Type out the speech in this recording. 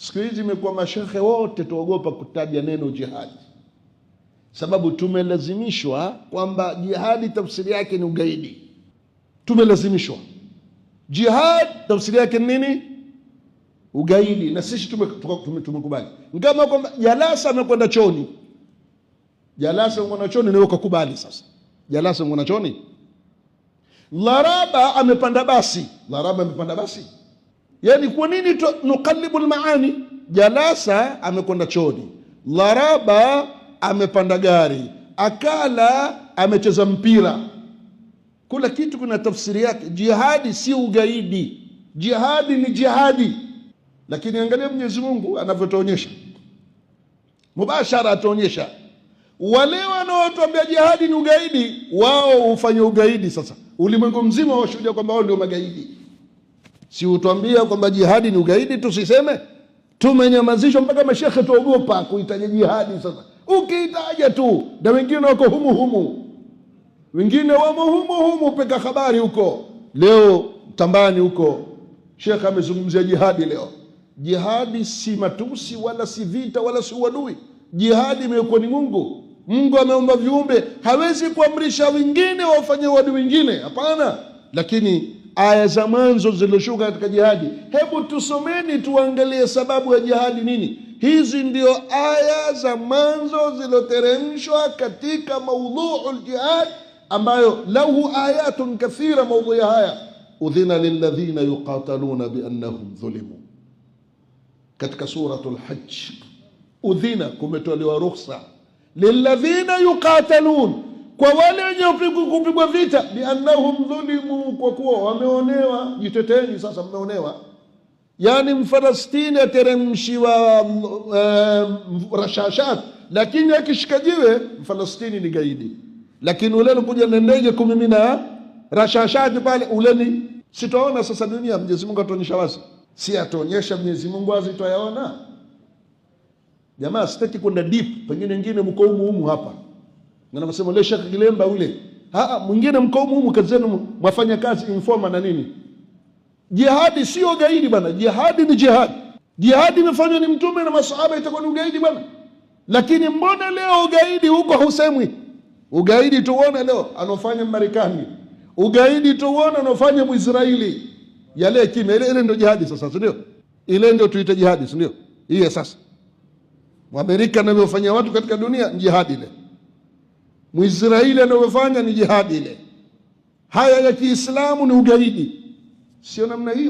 Siku hizi imekuwa mashehe wote tuogopa kutaja neno jihadi, sababu tumelazimishwa kwamba jihadi tafsiri yake ni ugaidi. Tumelazimishwa jihad tafsiri yake ni nini? Ugaidi. Na sisi tumekubali ngama kwamba Jalasa amekwenda choni, Jalasa amekwenda choni, nawe ukakubali. Sasa Jalasa amekwenda choni, Laraba amepanda basi, Laraba amepanda basi. Yani kwa nini nukalibu lmaani? Jalasa amekwenda choni, Laraba amepanda gari, Akala amecheza mpira. Kula kitu kuna tafsiri yake. Jihadi si ugaidi, jihadi ni jihadi. Lakini angalia Mwenyezi Mungu anavyotuonyesha mubashara, atuonyesha wale wanaotuambia jihadi ni ugaidi, wao hufanya ugaidi. Sasa ulimwengu mzima washuhudia kwamba wao ndio magaidi. Si utuambia kwamba jihadi ni ugaidi, tusiseme? Tumenyamazishwa mpaka mashekhe tuogopa kuitaja jihadi. Sasa ukiitaja tu, na wengine wako humu humu, wengine wamo humu humu, peka habari huko. Leo Tambani huko shekhe amezungumzia jihadi leo. Jihadi si matusi wala si vita wala si uadui. Jihadi imekuwa ni Mungu. Mungu ameumba viumbe, hawezi kuamrisha wengine wafanye uadui wengine, hapana. Lakini aya za mwanzo zilizoshuka katika jihadi, hebu tusomeni tuangalie sababu ya jihadi nini. Hizi ndio aya za mwanzo zilizoteremshwa katika maudhuu ljihad, ambayo lahu ayatun kathira. Maudhui haya, udhina lilladhina yuqataluna biannahum dhulimu, katika suratul Hajj. Udhina, kumetolewa rukhsa, lilladhina yuqatalun, kwa wale wenye kupigwa vita, biannahum dhulimu, kwa kuwa wameonewa. Jiteteni sasa, mmeonewa. Yani Mfalastini ateremshiwa rashashat, lakini akishika jiwe Mfalastini ni gaidi, lakini ule alikuja na ndege kumimina rashashati pale, ule ni sitaona. Sasa dunia Mwenyezi Mungu atuonyesha wazi, si atuonyesha Mwenyezi Mungu wazi, twayaona. Jamaa, sitaki kwenda deep, pengine wengine mko humu humu hapa na nasema ule Sheikh Kilemba ule, mwingine mko humu humu, kazi zenu mwafanya kazi informa na nini. Jihadi sio gaidi bana, jihadi ni jihadi. Jihadi imefanywa ni mtume na masahaba, itakuwa ni ugaidi bana? Lakini mbona leo ugaidi huko husemwi? Ugaidi tuone leo anaofanya Marekani, ugaidi tuone anaofanya Mwisraeli. Yale kimya, ile ile ndio jihadi sasa, si ndio? Ile ndio tuite jihadi, si ndio? Hiyo sasa Mwamerika anavyofanya watu katika dunia ni jihadi ile, Mwisraeli anavyofanya ni jihadi ile. Haya ya Kiislamu ni ugaidi, sio namna hiyo.